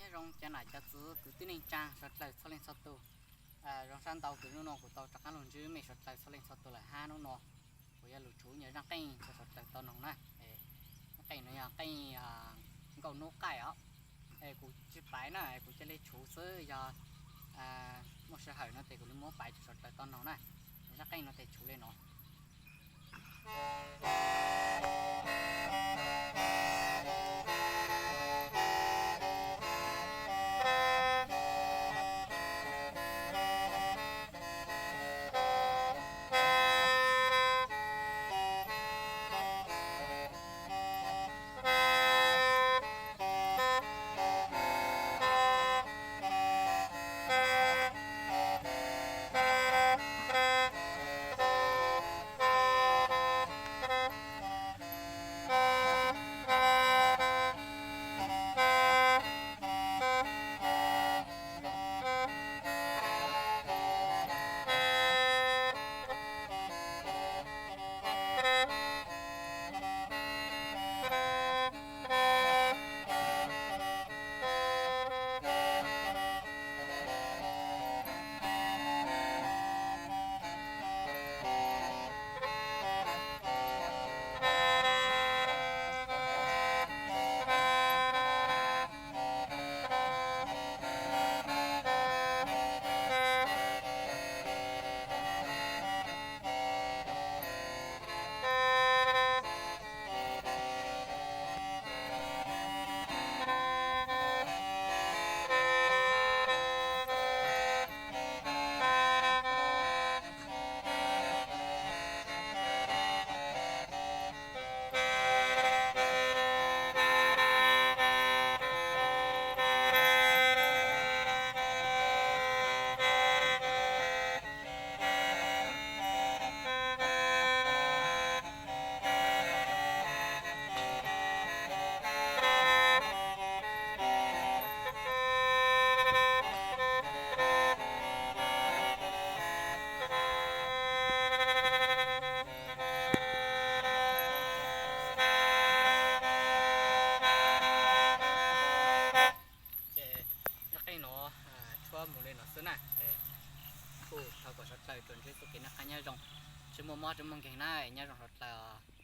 Nyob zoo cov nam cov txiv kwv tij neej tsaa suav dlawg txhua leej txhua tug. Zoo sab ntau kws nub nua kuv tau rov qaab lug ntsib mej suav dlawg txhua leej txhua tug lawm hab. Nub nua kuv yuav lug tshuv nyuas zaaj qeej rua suav dlawg tau noog na. Zaaj qeej nuav yog qeej nkauj nub qaij os. Es kuv tsi paiv na, kuv ca le tshuv xwb, yog muaj sij hawm no tes kuv le muab paiv rua suav dlawg tau noog na. Zaaj qeej no tes tshuv le no. Ces zaaj qeej no tshuab mus le no xwb na. Kuj thov kom suav dlawg tsuas ntsib txuj kev noj qab nyob zoo, tsi muaj mob tsi muaj nkeeg na. Nyob zoo suav dlawg.